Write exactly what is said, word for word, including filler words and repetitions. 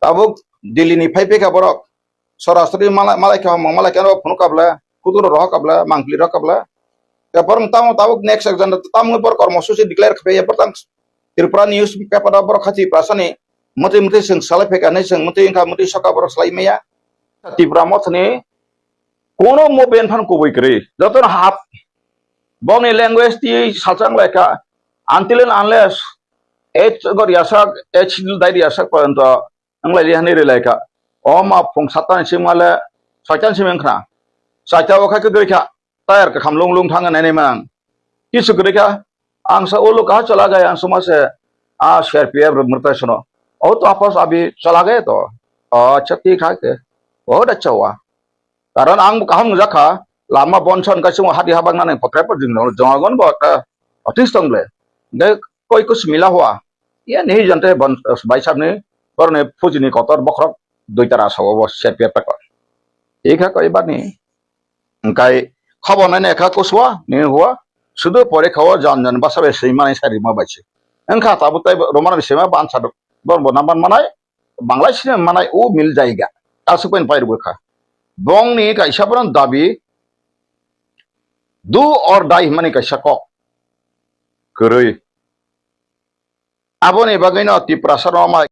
Tabuk Delhi ni phai phaikha borok. Sorasori malai, malai kha, malai kha phunuk kabla, kuduro rohok kabla, mangpli rohok kabla. Te borok tamo tabuk next exam tamo borok kormo susi declare khe borok tang Tripura news paper o borok kha Tripura sani mutwi mutwi seng salai phaikha hinwi seng mutwi wngkha mutwi soka borok salai maya. Tripura mothani kono movement phan kubui kwrwi. Jotono hap bokni language twi salsa wnglaikha. Until and unless age gor yasak, age dai yasak porjonto wnglaili hinwi rwlaikha. O ma phung satta ni simi le soita ni simi wngkha. Saita o kha kwrwi kha. Tayar kakham lung lung thang nai nai mang. Kisu kwrwi kha. Ang sa ulo kaha chala gaya ang suma se. A C R P F rwmwtai sono. O to apos abi chala gaya to. O acha thik hai ke. O da chawa. Karon ang bo kaham nujak kha, lama bonson kaisa hati habak nani pokrai po jing jong gon bo ta otis tong le. Ge koi kus mila hua. Ye ni jon te bon bai sab ni borni phuji ni kotor bokhorok dui tara sawo bo C R P F ko. Ikha koi bani. Engkai khobo nai ne kha kuswa ni hua. Sudu pore khawo jon jon basa be sima nai sari ma bai se. Engkha tabu tai romana be sima ban sa do. Bon bo namban manai. Bangladesh ni manai o mil jaiga. Aswk pai pai rwkha. Bongni kaisa bono dabi do or die hwnmani kaisa kok kwrwi. Aboni bagwino Tiprasa rok ma